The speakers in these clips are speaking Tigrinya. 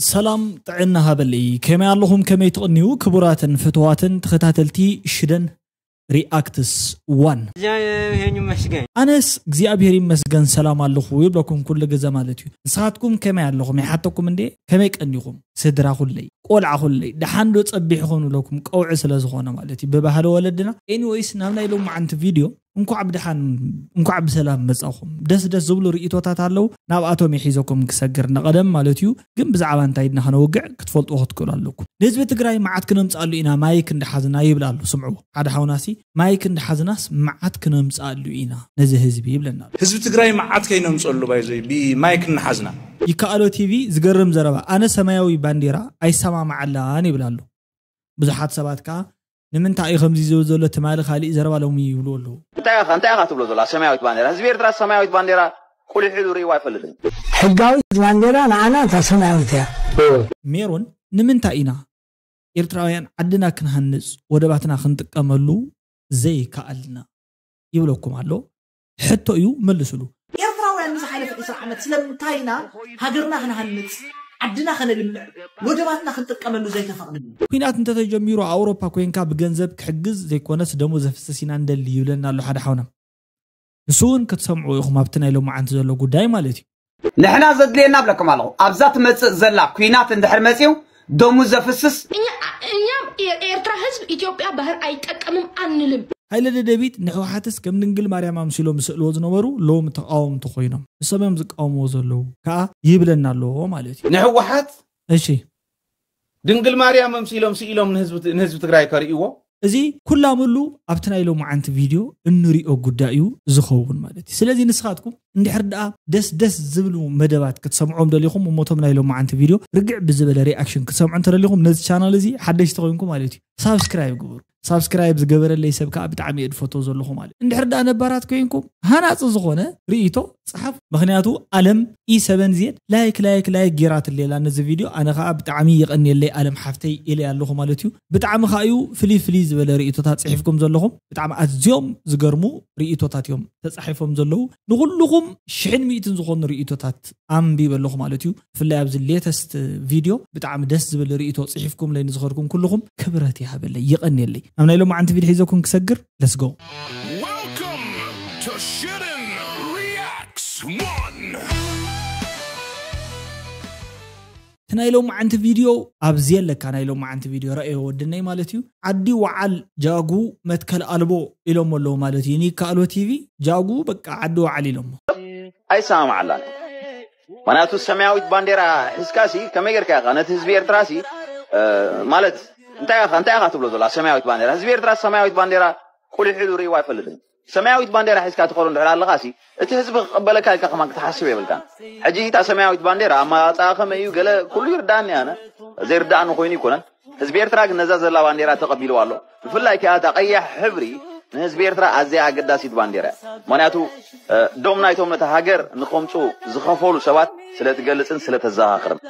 ሰላም ጥዕና ሃበለይ። ከመይ ኣለኹም? ከመይ ትቕንዩ? ክቡራትን ፍትዋትን ተኸታተልቲ ሽደን ሪኣክትስ ዋን። እግዚአብሔር ይመስገን። ኣነስ እግዚኣብሔር ይመስገን ሰላም ኣለኹ ይብለኩም ኩሉ ግዘ ማለት እዩ። ንስኻትኩም ከመይ ኣለኹም ይሓተኩም እንዴ? ከመይ ቀኒኹም? ስድራ ኩለይ፣ ቆልዓ ኩለይ፣ ደሓን ዶ ጸቢሕኹም ይብለኩም ቀውዒ ስለ ዝኾነ ማለት እዩ ብባህሊ ወለድና። ኤኒወይስ ናብ ናይ ሎማዓንቲ ቪድዮ እንኳዕ ብደሓን እንኳዕ ብሰላም መጻኹም። ደስ ደስ ዝብሉ ርእይቶታት ኣለዉ፣ ናብኣቶም የሒዘኩም ክሰግር ንቐደም ማለት እዩ። ግን ብዛዕባ እንታይ ድና ከነውግዕ ክትፈልጥዎ ክትክእሉ ኣለኩም። ንህዝቢ ትግራይ መዓት ክነምጽኣሉ ኢና ማይክ እንዳሓዝና ይብል ኣሎ። ስምዕዎ ሓደ ሓውናሲ ማይክ እንዳሓዝናስ መዓት ክነምጽኣሉ ኢና ነዚ ህዝቢ ይብለና ኣሎ። ህዝቢ ትግራይ መዓት ከይነምፀሉ ባይዘይ ብማይክ እናሓዝና። ይከኣሎ ቲቪ ዝገርም ዘረባ፣ ኣነ ሰማያዊ ባንዲራ ኣይሰማማዓላን ይብል ኣሎ። ብዙሓት ሰባት ከዓ ንምንታይ እዩ ከምዚ ዝብል ዘሎ ትማሊ ካሊእ ዘረባ ሎሚ ይብሉ ኣለዉ። እንታይ ኢኻ እንታይ ኢኻ ትብሎ ዘሎ ሰማያዊት ባንዴራ? ህዝቢ ኤርትራ ሰማያዊት ባንዴራ ቁሊሕ ኢሉ ርእይዋ ኣይፈልጥን። ሕጋዊት ባንዴራ ንዓና እታ ሰማያዊት እያ። ሜሮን ንምንታይ ኢና ኤርትራውያን ዓድና ክንሃንጽ ወደባትና ክንጥቀመሉ ዘይከኣልና ይብለኩም ኣሎ። ሕቶ እዩ መልስሉ። ኤርትራውያን ንዝሓለፈ ዕስራ ዓመት ስለምንታይ ኢና ሃገርና ክንሃንጽ ዓድና ከነልምዕ ወደባትና ክንጥቀመሉ ዘይተፈቕድሉ? ኩናት እንተተጀሚሩ ኣውሮፓ ኮይንካ ብገንዘብ ክሕግዝ ዘይኮነስ ደሙ ዘፍስስ ኢና እንደሊ ይብለና ኣሎ ሓደ ሓውና። ንሱ እውን ክትሰምዑ ኢኹም ኣብቲ ናይ ሎማዓንቲ ዘሎ ጉዳይ ማለት እዩ። ንሕና ዘድልየና እብለኩም ኣለኹ ኣብዛ ትመፅእ ዘላ ኩናት እንድሕር መፅዩ ደሙ ዘፍስስ እኛ እኛ የኤርትራ ህዝብ ኢትዮጵያ ባህር ኣይጠቀምም አንልም። ሀይለ ደደቢት ንሕወሓትስ ከም ድንግል ማርያም ኣምሲሎም ዝስእልዎ ዝነበሩ ሎሚ ተቃወምቲ ኮይኖም ንሶም እዮም ዝቃወምዎ ዘለዉ ከዓ ይብለና ኣለዎ ማለት እዩ። ንሕወሓት እሺ ድንግል ማርያም ኣምሲሎም ስኢሎም ንህዝቢ ንህዝቢ ትግራይ ከርእይዎ እዚ ኩላምሉ ኣብቲ ናይ ሎማዓንቲ ቪድዮ እንሪኦ ጉዳይ እዩ ዝኸውን ማለት እዩ። ስለዚ ንስኻትኩም እንድሕር ደኣ ደስ ደስ ዝብሉ መደባት ክትሰምዖም ደሊኹም እሞ እቶም ናይ ሎማዓንቲ ቪድዮ ርግዕ ብዝበለ ሪኣክሽን ክትሰምዑ እንተደሊኹም ነዚ ቻናል እዚ ሓደሽቲ ኮይንኩም ማለት እዩ ሳብስክራይብ ግበሩ። ሳብስክራይብ ዝገበረለይ ሰብ ከዓ ብጣዕሚ እየ ዝፈትዎ ዘለኹ ማለት እዩ። እንድሕር ደኣ ነባራት ኮይንኩም ሃናፂ ዝኾነ ርእይቶ ጸሓፉ። ምኽንያቱ ኣለም ኢ ሰበን ዜድ ላይክ ላይክ ላይክ ጌራትለይ ኣላ ነዚ ቪድዮ። ኣነ ኸኣ ብጣዕሚ የቐንየለይ ኣለም ሓፍተይ ኢለያ ኣለኹ ማለት እዩ። ብጣዕሚ ኸኣ እዩ ፍልይ ፍልይ ዝበለ ርእይቶታት ጽሒፍኩም ዘለኹም። ብጣዕሚ ኣዝዮም ዝገርሙ ርእይቶታት እዮም ተጻሒፎም ዘለዉ። ንኹልኹም ሽሕን ሚእትን ዝኾኑ ርእይቶታት ኣንቢበ ኣለኹ ማለት እዩ። ብፍላይ ኣብዚ ሌተስት ቪድዮ ብጣዕሚ ደስ ዝብል ርእይቶ ጽሒፍኩምለይ ንዝኸድኩም ኩልኹም ክብረት ይሃበለይ የቐንየለይ። ናብ ናይ ሎማዓንቲ ቪድዮ ሒዘኩም ክሰግር let's go። Welcome to Shootin' Reacts One. እቲ ናይ ሎማዓንቲ ቪድዮ ኣብዚ ኣለካ ናይ ሎማዓንቲ ቪድዮ ረኣዮ ወድነይ ማለት እዩ። ዓዲ ወዓል ጃጉ መትከል ኣልቦ ኢሎም ኣለዉ ማለት እዩ። ንይከኣሎ ቲቪ ጃጉ በቃ ዓዲ ወዓል ኢሎሞ። ኣይሰማማዓላን። ምክንያቱ ሰማያዊት ባንዴራ ሒዝካሲ ከመይ ጌርካ ኢኻ ነቲ ህዝቢ ኤርትራሲ ማለት እንታይ ኢኻ እንታይ ኢኻ ትብሎ ዘላ ሰማያዊት ባንዴራ ህዝቢ ኤርትራ ሰማያዊት ባንዴራ ቁሊሕ ኢሉ ርእይዋ ኣይፈልጥን። ሰማያዊት ባንዴራ ሒዝካ ትኸዶ እንድሕር ኣለኻሲ እቲ ህዝቢ ክቕበለካ ኢልካ ከማን ክትሓስብ የብልካን። ሕጂ እታ ሰማያዊት ባንዴራ ኣመጻጽኣ ከመይ እዩ ገለ ኩሉ ይርዳእኒ ኣነ ዘይርዳእኒ ኮይኑ ይኮነን። ህዝቢ ኤርትራ ግን ነዛ ዘላ ባንዴራ ተቐቢልዋ ኣሎ። ብፍላይ ከኣ እታ ቀያሕ ሕብሪ ንህዝቢ ኤርትራ ኣዝያ ኣገዳሲት ባንዴራ እያ። ምኽንያቱ ዶም ናይቶም ነታ ሃገር ንኸምፁ ዝኸፈሉ ሰባት ስለ ትገልፅን ስለ ተዘኻኽርን።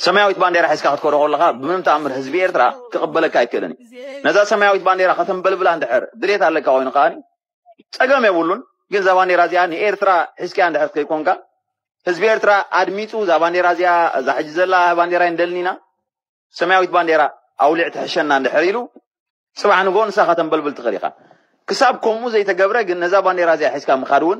ሰማያዊት ባንዴራ ሒዝካ ክትከዶ ከለኻ ብምንም ተኣምር ህዝቢ ኤርትራ ክቕበለካ ኣይክእልን እዩ። ነዛ ሰማያዊት ባንዴራ ከተንበልብላ እንድሕር ድሌት ኣለካ ኮይኑ ከኣ ጸገም የብሉን። ግን እዛ ባንዴራ እዚኣ ንኤርትራ ሒዝካያ እንድሕር ከይኮንካ ህዝቢ ኤርትራ ኣድሚፁ እዛ ባንዴራ እዚኣ እዛ ሕጂ ዘላ ባንዴራ ይንደልኒና ሰማያዊት ባንዴራ ኣውሊዕ ትሕሸና እንድሕር ኢሉ ጽባሕ ንጎ ንሳ ከተንበልብል ትኽእል ኢኻ። ክሳብ ከምኡ ዘይተገብረ ግን ነዛ ባንዴራ እዚኣ ሒዝካ ምኻድ እውን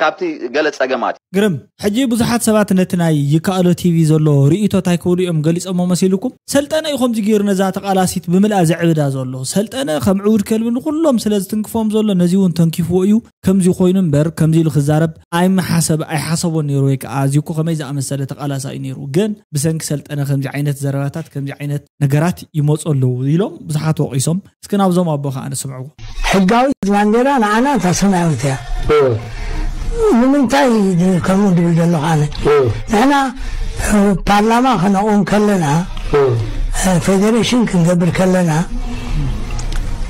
ካብቲ ገለ ጸገማት እዩ። ግርም። ሕጂ ብዙሓት ሰባት ነቲ ናይ ይከኣሎ ቲቪ ዘሎ ርእይቶ እንታይ ክብሉ እዮም ገሊጾሞ መሲልኩም? ሰልጠነ እዩ ከምዚ ገይሩ ነዛ ተቓላሲት ብምልኣ ዘዕብዳ ዘሎ። ሰልጠነ ከም ዕቡድ ከልቢ ንኹሎም ስለ ዝትንክፎም ዘሎ ነዚ እውን ተንኪፍዎ እዩ። ከምዚ ኮይኑ እምበር ከምዚ ኢሉ ክዛረብ ኣይምሓሰብ ኣይሓሰቦን ነይሩ ወይ ከዓ እዚ እኮ ከመይ ዝኣመሰለ ተቓላሳይ እዩ ነይሩ። ግን ብሰንኪ ሰልጠነ ከምዚ ዓይነት ዘረባታት ከምዚ ዓይነት ነገራት ይመፁ ኣለዉ ኢሎም ብዙሓት ወቒሶም። እስኪ ናብዞም ኣቦ ከዓ ንስምዕዎ። ሕጋዊት ባንዴራ ንዓና እታ ሰማያዊት እያ። ንምንታይ ከምኡ ድብል ዘለኹ ኣነ ንሕና ፓርላማ ከነቑም ከለና ፌዴሬሽን ክንገብር ከለና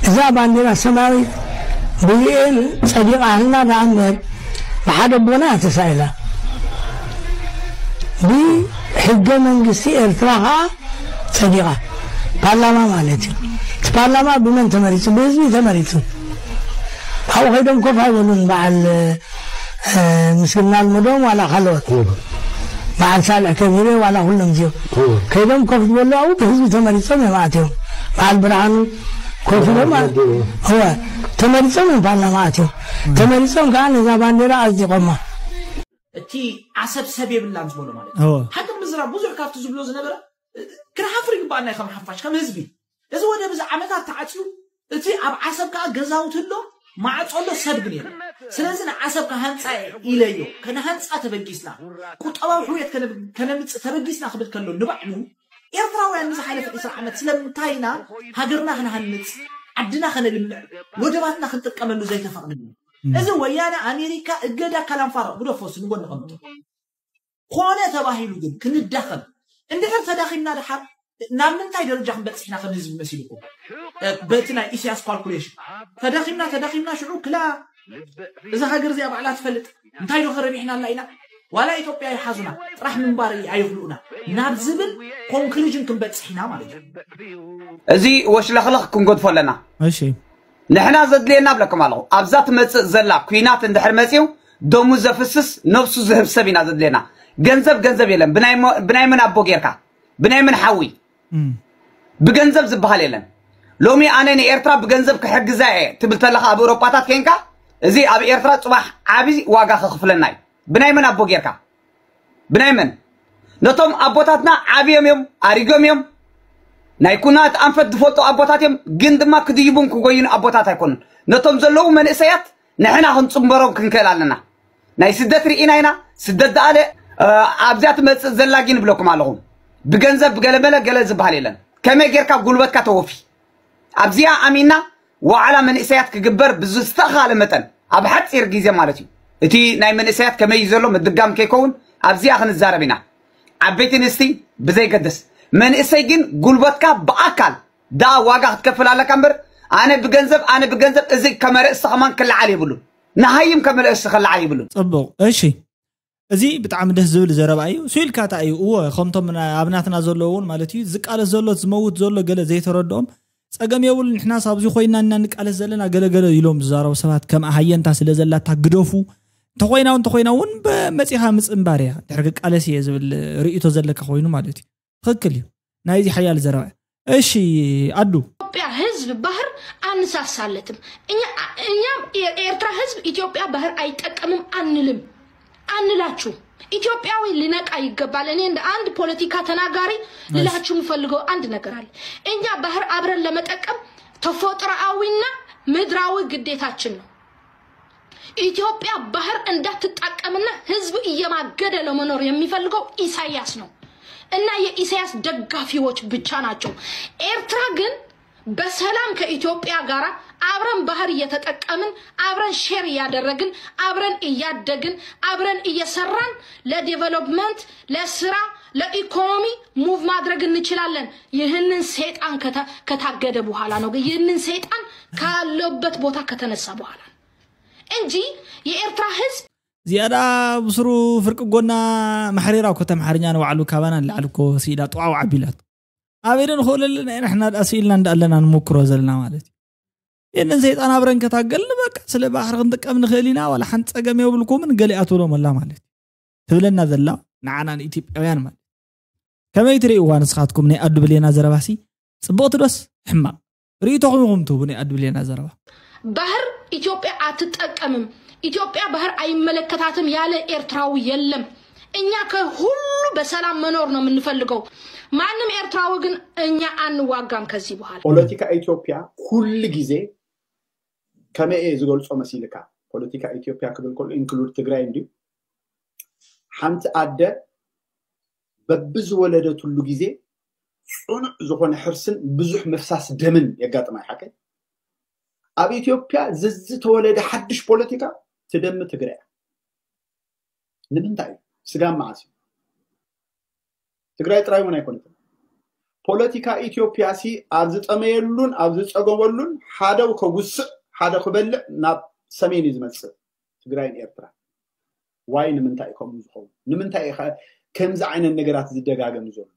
እዛ ባንዴራ ሰማያዊት ብዩኤን ፀዲቓ ህልና ደኣ እምበር ብሓደ ኣቦና እያ ተሳኢላ። ብሕገ መንግስቲ ኤርትራ ከዓ ፀዲቓ ፓርላማ ማለት እዩ። እቲ ፓርላማ ብመን ተመሪፁ? ብህዝቢ ተመሪፁ። ካብኡ ከይዶም ኮፍ ኣይበሉን በዓል ምስግና ኣልመዶም ዋላ ካልኦት በዓል ሳልሕ ከቢረ ዋላ ኩሎም እዚኦም ከይዶም ኮፍ ዝበሉ ኣብኡ ብህዝቢ ተመሪፆም እዮም ኣትዮም። በዓል ብርሃኑ ኮፍ ኢሎም ኣ- እወ ተመሪፆም እዮም ፓርላማ ኣትዮም። ተመሪፆም ከዓ ነዛ ባንዴራ ኣፅዲቖማ። እቲ ዓሰብ ሰብ የብላን ዝበሎ ማለት እዩ። እወ ሓቂ ምዝራብ ብዙሕ ካብቲ ዝብሎ ዝነበረ ክንሓፍር ይግባኣና እዩ ከም ሓፋሽ ከም ህዝቢ። እዚ ወደብ እዚ ዓመታት ተዓፅዩ እቲ ኣብ ዓሰብ ከዓ ገዛውቲ ኣሎ ማዕፆ ኣሎ ሰብ ግን የለን። ስለዚ ንዓሰብ ክሃንፃ እየ ኢለዮ ከነሃንፃ ተበጊስና ቁጠባዊ ሕውየት ከነብ- ከነምፅእ ተበጊስና ክብል ከሎ ንባዕሉ ኤርትራውያን ንዝሓለፈ ዕስራ ዓመት ስለምንታይ ኢና ሃገርና ክንሃንፅ ዓድና ከነልምዕ ወደባትና ክንጥቀመሉ ዘይተፈቕድሉ? እዚ ወያነ ኣሜሪካ እገዳ ካላንፋራ ግደፎስ ንጎኒ ቀምጦ። ኮነ ተባሂሉ ግን ክንዳኸም እንድሕር ተዳኺምና ድሓር ናብ ምንታይ ደረጃ ክንበፅሕ ኢና ከም ህዝቢ መሲልኩም? እ፣ በቲ ናይ ኢሳያስ ካልኩሌሽን ተዳኺምና ተዳኺምና ሽዑ ክላ እዛ ሃገር እዚኣ ባዕላ ትፈልጥ እንታይ ዶ ከረቢሕና ኣላ ኢና ዋላ ኢትዮጵያ ይሓዙና ጥራሕ ምንባር ኣይኽልኡና ናብ ዝብል ኮንክሉዥን ክንበፅሕ ኢና ማለት እዩ። እዚ ወሽለኽለኽ ክንገድፎ ኣለና። እሺ ንሕና ዘድልየና ብለኩም ኣለኹ። ኣብዛ ትመፅእ ዘላ ኩናት እንድሕር መፅዩ ደሙ ዘፍስስ ነብሱ ዝህብ ሰብ ኢና ዘድልየና። ገንዘብ ገንዘብ የለን። ብናይ ሞ- ብናይ ምን ኣቦ ጌርካ ብናይ ምን ሓዊ እም፣ ብገንዘብ ዝበሃል የለን። ሎሚ ኣነ ንኤርትራ ብገንዘብ ክሕግዛ እየ ትብል ተለኻ ኣብ ኤውሮጳታት ኬንካ እዚ ኣብ ኤርትራ ፅባሕ ዓቢ ዋጋ ከኽፍለና እዩ። ብናይ ምን ኣቦ ጌርካ ብናይ መን ነቶም ኣቦታትና ዓብዮም እዮም ኣሪጎም እዮም ናይ ኩናት ኣንፈት ዝፈልጡ ኣቦታት እዮም ግን ድማ ክድይቡን ክጎዩን ኣቦታት ኣይኮኑን ነቶም ዘለዉ መንእሰያት ንሕና ክንፅንበሮም ክንክእል ኣለና ናይ ስደት ርኢና ኢና ስደት ደኣለ ኣብዚኣ ትመፅእ ዘላ ግን ብለኩም ኣለኹም ብገንዘብ ገለመለ ገለ ዝበሃል የለን ከመይ ጌርካ ጉልበትካ ተወፊ ኣብዚኣ ኣሚና ዋዕላ መንእሰያት ክግበር ብዝተኻለ መጠን ኣብ ሓፂር ግዜ ማለት እዩ እቲ ናይ መንእሰያት ከመይ እዩ ዘሎ ምድጋም ከይከውን ኣብዚኣ ክንዛረብ ኢና ዓበይቲ ንስቲ ብዘይገድስ መንእሰይ ግን ጉልበትካ ብኣካል ደኣ ዋጋ ክትከፍል ኣለካ እምበር ኣነ ብገንዘብ ኣነ ብገንዘብ እዚ ከመርእስቲ ከማን ክለዓል የብሉን ንሃይም ከመርእስቲ ክለዓል የብሉን ፅቡቕ እሺ እዚ ብጣዕሚ ደስ ዝብል ዘረባ እዩ ስኢልካ ታ እዩ እወ ከምቶም ኣብ ናትና ዘሎ እውን ማለት እዩ ዝቃለስ ዘሎ ዝመውት ዘሎ ገለ ዘይተረድኦም ፀገም የብሉ ንሕናስ ኣብዚ ኮይና እና ንቃለስ ዘለና ገለገለ ኢሎም ዝዛረቡ ሰባት ከም ኣሃየንታ ስለ ዘላታ ግደፉ እንተኮይና እንተኮይና እውን መፂኻ ምፅንባር እያ ድሕሪ ክቃለስ እየ ዝብል ርእቶ ዘለካ ኮይኑ ማለት እዩ ትክክል እዩ ናይዚ ሓያል ዘረባ እሺ ኣዱ ኢትዮጵያ ህዝብ ባህር አንሳሳለትም እኛም የኤርትራ ህዝብ ኢትዮጵያ ባህር አይጠቀምም አንልም አንላችሁ ኢትዮጵያዊ ሊነቃ ይገባል እኔ እንደ አንድ ፖለቲካ ተናጋሪ ልላችሁ የምፈልገው አንድ ነገር አለ እኛ ባህር አብረን ለመጠቀም ተፈጥሮአዊና ምድራዊ ግዴታችን ነው ኢትዮጵያ ባህር እንዳትጣቀምና ህዝብ እየማገደ ለመኖር የሚፈልገው ኢሳያስ ነው እና የኢሳያስ ደጋፊዎች ብቻ ናቸው። ኤርትራ ግን በሰላም ከኢትዮጵያ ጋር አብረን ባህር እየተጠቀምን አብረን ሼር እያደረግን አብረን እያደግን አብረን እየሰራን ለ development ለስራ ለኢኮኖሚ move ማድረግ እንችላለን። ይህንን ሰይጣን ከታገደ በኋላ ነው። ይህንን ሰይጣን ካለበት ቦታ ከተነሳ በኋላ እንጂ የኤርትራ ህዝብ እዚኣ ደኣ ብስሩ ፍርቂ ጎና ማሕሬራ እኮ ተምሓርኛ ንባዕሉ ካባና ንላዕሊ እኮ ስኢላ ጥዋው ዓቢላት ኣበይ ዶ ንኽእለልና ኢና ንሕና ደኣ ስኢልና እንዳ ኣለና ንሞክሮ ዘለና ማለት እዩ የንን ሰይጣን ኣብረን ከታገልን በቃ ስለ ባሕሪ ክንጥቀም ንኽእል ኢና ዋላ ሓንቲ ጸገም የብልኩምን ገሊኣ ትብሎም ኣላ ማለት እዩ ትብለና ዘላ ንዓና ንኢትዮጵያውያን ማለት ከመይ ትርእይዋ ንስኻትኩም ናይ ኣዱ ብሌና ዘረባሲ ጽቡቕቲ ዶስ ሕማቕ ርእይቶኹም ኢኹም ትህቡ ናይ ኣዱ ብሌና ዘረባ ባህር ኢትዮጵያ አትጠቀምም ኢትዮጵያ ባህር አይመለከታትም ያለ ኤርትራዊ የለም እኛ ከሁሉ በሰላም መኖር ነው የምንፈልገው ማንም ኤርትራዊ ግን እኛ አንዋጋም ከዚህ በኋላ ፖለቲካ ኢትዮጵያ ኩሉ ግዜ ከመይ እየ ዝገልፆ መሲልካ ፖለቲካ ኢትዮጵያ ክብል ከሎ include ትግራይ እንድዩ ሓንቲ ኣደ በብዝወለደትሉ ግዜ ፅኑዕ ዝኾነ ሕርስን ብዙሕ ምፍሳስ ደምን የጋጥማ ይሓቀይ ኣብ ኢትዮጵያ ዝዝተወለደ ሓድሽ ፖለቲካ ትደሚ ትግራይ እያ ንምንታይ እዩ ስጋብ መዓስ እዩ ትግራይ ጥራይ እውን ኣይኮነትን ፖለቲካ ኢትዮጵያ ሲ ኣብ ዝጠመየሉን ኣብ ዝፀገመሉን ሓደ ከጉስዕ ሓደ ክበልዕ ናብ ሰሜን እዩ ዝመፅእ ትግራይን ኤርትራ ዋይ ንምንታይ እዩ ከምኡ ዝኸውን ንምንታይ እዩ ከምዚ ዓይነት ነገራት ዝደጋገም ዘሎ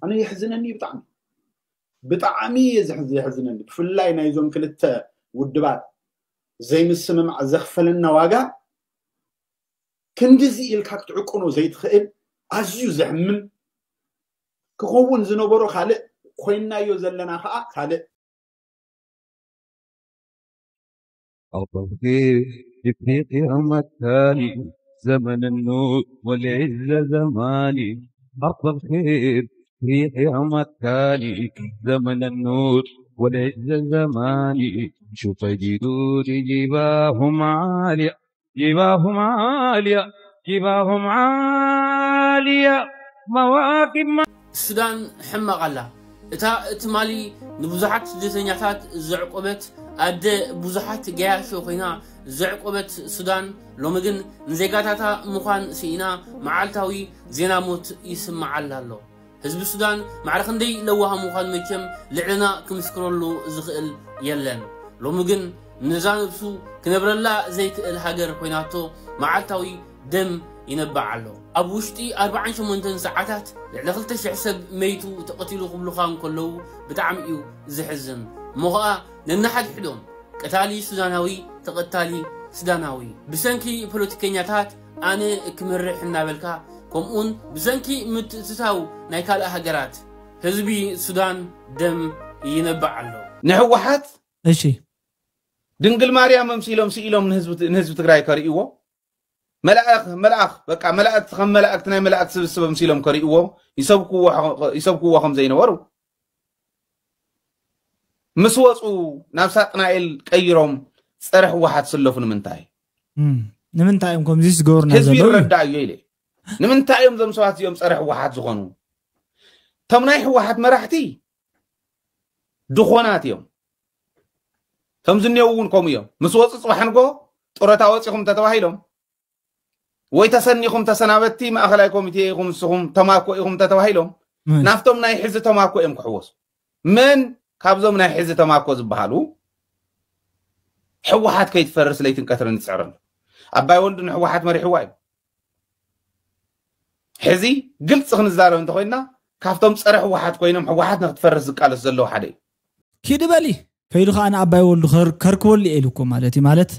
ኣነ የሕዝነኒ ብጣዕሚ ብጣዕሚ የሕዝነኒ ብፍላይ ናይዞም ክልተ ውድባት ዘይምስምማዕ ዘኽፈለና ዋጋ ክንድዚ ኢልካ ክትዕቅኖ ዘይትኽእል ኣዝዩ ዘሕምን፣ ክኸውን ዝነበሮ ካልእ ኮይንናዮ ዘለና ከዓ ካልእ። أرض الخير إفريقيا مكاني، زمن النور والعزة زماني. أرض الخير إفريقيا مكاني، زمن النور والعزة زماني. شوف جدودي جباههم عالية، جباههم عالية، جباههم عالية. مواكب ሱዳን ሕማቕ ኣላ። እታ ትማሊ ንብዙሓት ስደተኛታት ዘዕቆበት ኣደ ብዙሓት ገያሾ ኮይና ዘዕቆበት ሱዳን ሎሚ ግን ንዜጋታታ ምዃን ስኢና መዓልታዊ ዜና ሞት ይስምዓላ ኣሎ። ህዝቢ ሱዳን ማዕረ ክንደይ ለዋህ ምዃኑ መቸም ልዕልና ክምስክረሉ ዝኽእል የለን። ሎሚ ግን ነዛ ነብሱ ክነብረላ ዘይክእል ሃገር ኮይናቶ መዓልታዊ ደም ይነብዕ ኣሎ። ኣብ ውሽጢ ኣርብዓን ሸሞንተን ሰዓታት ልዕሊ ክልተ ሽሕ ሰብ መይቱ ተቐቲሉ ክብሉኻ እንከለዉ ብጣዕሚ እዩ ዘሕዝን። እሞ ኸኣ ነንሓድሕዶም ቀታሊ ሱዳናዊ ተቐታሊ ሱዳናዊ ብሰንኪ ፖለቲከኛታት ኣነ ክምርሕ እናበልካ ከምኡውን ብሰንኪ ምትእትታው ናይ ካልእ ሃገራት ህዝቢ ሱዳን ደም ይነብዕ ኣሎ። ንሕወሓት እሺ ድንግል ማርያም መምሲሎም ስኢሎም ንህዝቢ ንህዝቢ ትግራይ ከርእይዎ መልኣኽ መልኣኽ በቃ መላእክቲ ከም መላእክቲ ናይ መላእክቲ ስብስብ ኣምሲሎም ከርእይዎ ይሰብክዎ ይሰብክዎ ከም ዘይነበሩ ምስ ወፁ ናብ ሳጥናኤል ቀይሮም ፀረ ህወሓት ስለፉ ንምንታይ እም፣ ንምንታይ እዮም ከምዚ ዝገብሩና ህዝቢ ዘለዉ ይረዳእ እዩ ኢለ ንምንታይ እዮም እዞም ሰባት እዚኦም ፀረ ህወሓት ዝኾኑ እቶም ናይ ህወሓት መራሕቲ ድኾናት እዮም እቶም ዝኔው እውን ከምኡ እዮም ምስ ወፁ ፅባሕ ንጎ ጡረታ ወፂኹም እንተተባሂሎም ወይ ተሰኒኹም ተሰናበትቲ ማእኸላይ ኮሚቴ ኢኹም ንስኹም ተማኮ ኢኹም እንተተባሂሎም መን? ናብቶም ናይ ሕዚ ተማኮ እዮም ክሕወሱ መን ካብዞም ናይ ሕዚ ተማኮ ዝበሃሉ ህወሓት ከይትፈርስ ለይትን ቀትርን ይፅዕር ኣሎ ኣባይ ወልዱ ንህወሓት መሪሕዋ እዩ ሕዚ ግልፂ ክንዛረብ እንተኮይንና ካብቶም ፀረ ህወሓት ኮይኖም ህወሓት ንክትፈርስ ዝቃለሱ ዘለዉ ሓደ እዩ ኪድ በሊ ከይዱ ከዓ ንኣባይ ወልዱ ከር- ከርክበሉ እየ ኢሉ እኮ ማለት እዩ ማለት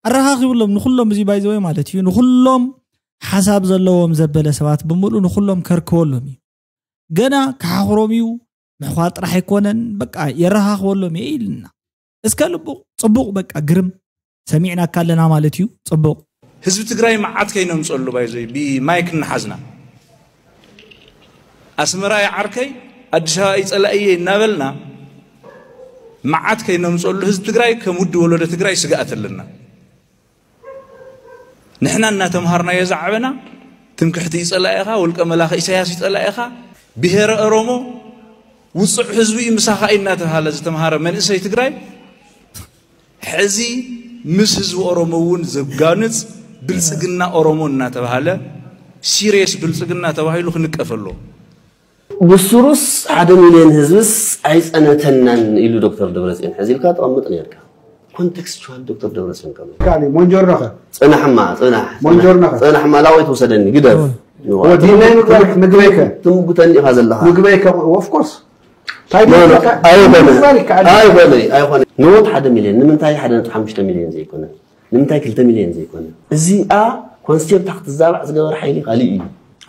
ኣረኻኺብሎም ንኩሎም እዚ ባይዘወይ ማለት እዩ ንኩሎም ሓሳብ ዘለዎም ዘበለ ሰባት ብምሉእ ንኩሎም ከርክበሎም እዩ ገና ክሓኽሮም እዩ ምሕኳር ጥራሕ ኣይኮነን በቃ የረኻኽበሎም እየ ኢልና እስከ ልቡቕ ፅቡቕ በቃ ግርም ሰሚዕናካ ኣለና ማለት እዩ ፅቡቕ ህዝቢ ትግራይ መዓት ከይነምፀሉ ባይዞይ ብማይክ እናሓዝና ኣስመራ ይዓርከይ ኣዲስ ኣበባ ይፀላእየ እናበልና መዓት ከይነምፀሉ ህዝቢ ትግራይ ከም ውዲ ወለዶ ትግራይ ስግኣት ኣለና ንሕና እናተምሃርናዮ ዝዓበና ትምክሕቲ ይፀላእ ኢኻ ውልቀ መላኺ ኢሳያስ ይፀላእ ኢኻ ብሄረ ኦሮሞ ውፁዕ ህዝቢ እዩ ምሳኻ እዩ እናተባሃለ ዝተምሃረ መንእሰይ ትግራይ ሕዚ ምስ ህዝቢ ኦሮሞ እውን ዘጋንፅ ብልፅግና ኦሮሞ እናተባሃለ ሲሪየስ ብልፅግና ተባሂሉ ክንቀፍ ኣሎ ብሱሩስ ሓደ ሚልዮን ህዝብስ ኣይፀነተናን ኢሉ ዶክተር ደብረፅዮን ሕዚ ኢልካ ተቐምጥ ነርካ ኮንቴክስቹዋል ዶክተር ደብረፅዮን ከም ካሊ ሞንጆርኖኸ ፅናሕማ ፅናሕ ሞንጆርኖኸ ፅናሕማ ላወይ ትወሰደኒ ግደፍ ወዲናይ ምግባር ምግበይከ ትምጉተኒ ኢኻ ዘለኻ ምግበይከ ኦፍኮርስ ኣይበለይ ኣይኮነ ኖት ሓደ ሚልዮን ንምንታይ ሓደ ነጥቢ ሓሙሽተ ሚልዮን ዘይኮነ ንምንታይ ክልተ ሚልዮን ዘይኮነ እዚኣ ኮንሴፕታ ክትዛባዕ ዝገበር ሓይሊ ካሊእ እዩ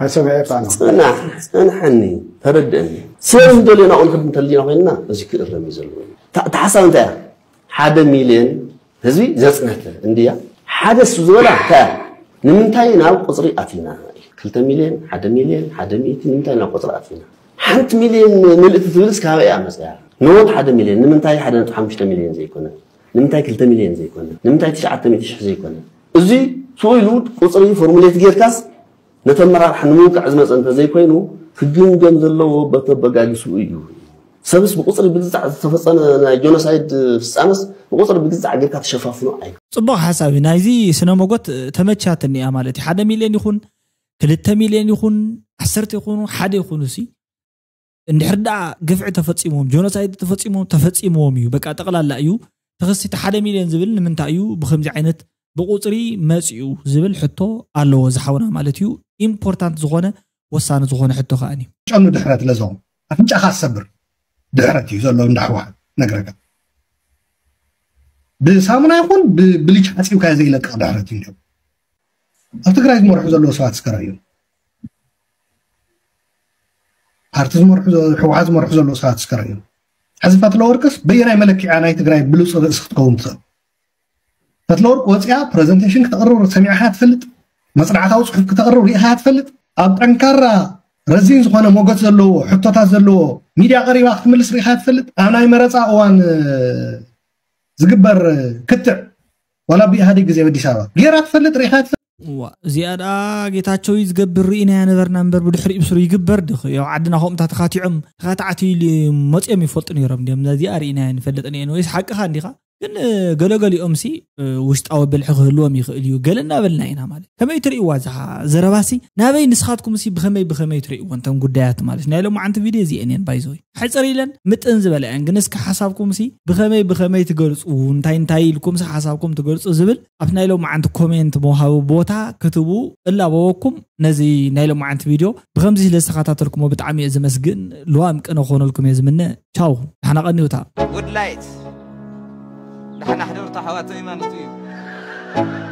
ኣይሰምዐ ጣና ፅናሕ ፅንሐኒ ተረድአኒ ሰብ እንደልዮ ናብኡ ንክድ እንተልዩና ኮይንና እዚ ክእረም እዩ ዘለዎ እታ እታ ሓሳብ እንታይ እያ ሓደ ሚልዮን ህዝቢ ዘፅነተ እንድያ ሓደ እሱ ዝበላ እንታይ እያ ንምንታይ ናብ ቁፅሪ ኣቲና ክልተ ሚልዮን ሓደ ሚልዮን ሓደ ሚእቲ ንምንታይ ናብ ቁፅሪ ኣቲና ሓንቲ ሚልዮን ምልእቲ ትብልስ ካበይ እያ መፅያ ኖት ሓደ ሚልዮን ንምንታይ ሓደ ነጥቢ ሓሙሽተ ሚልዮን ዘይኮነ ንምንታይ ክልተ ሚልዮን ዘይኮነ ንምንታይ ትሽዓተ ሚእቲ ሽሕ ዘይኮነ እዚ ስኡ ኢሉ ቁፅሪ ፎርሙሌት ጌርካስ ነቲ ኣመራርሓ ንምውቃዕ ዝመፀ እንተዘይኮይኑ ክግምገም ዘለዎ በተበጋጊ ስኡ እዩ ሰብስ ብቁፅሪ ብግዛዕ ዝተፈፀመ ናይ ጆኖሳይድ ፍፃመስ ብቁፅሪ ብግዛዕ ጌርካ ተሸፋፍኖ ኣይ ፅቡቕ ሓሳብ እዩ ናይዚ ስነ መጎት ተመቻትኒ እያ ማለት እዩ ሓደ ሚልዮን ይኹን ክልተ ሚልዮን ይኹን ዓሰርተ ይኹኑ ሓደ ይኹኑ ሲ እንድሕር ደኣ ግፍዒ ተፈፂሞም ጆኖሳይድ ተፈፂሞም ተፈፂምዎም እዩ በቃ ጠቕላላ እዩ ተኸሲተ ሓደ ሚልዮን ዝብል ንምንታይ እዩ ብከምዚ ዓይነት ብቁፅሪ መፂኡ ዝብል ሕቶ ኣለዎ ዝሓውና ማለት እዩ ኢምፖርታንት ዝኾነ ወሳኒ ዝኾነ ሕቶ ከኣኒ ጨኑ ድሕረት ለዞም ኣፍንጫኻ ትሰብር ድሕረት እዩ ዘሎ እንዳሕወሓት ነግረካ ብሳሙና ይኹን ብብሊች ሓፂብካ ዘይለቅቕ ድሕረት እዩ ኣብ ትግራይ ዝመርሑ ዘለዉ ሰባት እስከ ረእዩ። ፓርቲ ዝመርሑ ዘ- ህወሓት ዝመርሑ ዘለዉ ሰባት እስከ ረእዩ። ሕዚ ፈትለወርቅስ በየናይ መለክዕያ ናይ ትግራይ ብሉፅ ርእሲ ክትከውን ትኽእል? ፈትለወርቅ ወፂኣ ፕሬዘንቴሽን ክተቕርብ ሰሚዕኻ ትፈልጥ? መፅናዕታዊ ፅሑፍ ክተቕርብ ርኢኻ ትፈልጥ? ኣብ ጠንካራ ረዚን ዝኾነ ሞገት ዘለዎ ሕቶታት ዘለዎ ሚድያ ቀሪባ ክትምልስ ርኢኻ ትፈልጥ? ኣብ ናይ መረፃ እዋን ዝግበር ክትዕ ዋላ ብኢህኣዴግ ግዜ ኣብ ኣዲስ ኣበባ ገይራ ትፈልጥ? ርኢኻ ትፈልጥ? እዋ እዚኣ ደኣ ጌታቸው እዩ ዝገብር ርኢናያ ነበርና እምበር ብድሕሪኡ ብስሩ ይግበር ድኽ ኣብ ዓድና ከምኡታት ተኻቲዖም ተኻታዕቲ ኢሉ መፅኦም ይፈልጡ ነይሮም ድም ነዚኣ ርኢናያ ንፈልጥን እየን ወይስ ሓቅኻ እንዲኻ ግን ገለገሊኦም ሲ ውሽጣዊ ብልሒ ክህልዎም ይኽእል እዩ ገለ እናበልና ኢና ማለት ከመይ ትርእይዋ ዝሓ ዘረባሲ ናበይ ንስኻትኩም ሲ ብኸመይ ብኸመይ ትርእይዎ እንተም ጉዳያት ማለት ናይ ሎማዓንቲ ቪድዮ እዚአን እየን ባይዘወይ ሕፅር ኢለን ምጥን ዝበላ እየን ግን እስኪ ሓሳብኩም ሲ ብኸመይ ብኸመይ ትገልፁ እንታይ እንታይ ኢልኩም ሲ ሓሳብኩም ትገልፁ ዝብል ኣብ ናይ ሎማዓንቲ ኮሜንት መውሃቢ ቦታ ክትቡ እላበወኩም ነዚ ናይ ሎማዓንቲ ቪድዮ ብከምዚ ስለ ዝተኸታተልኩሞ ብጣዕሚ እየ ዝመስግን ልዋም ቅነ ክኾነልኩም እየ ዝምነ ቻው ንሓና ቀኒውታ Good light ደሓና ሕደሩ ተሓዋተይ ማለት እዩ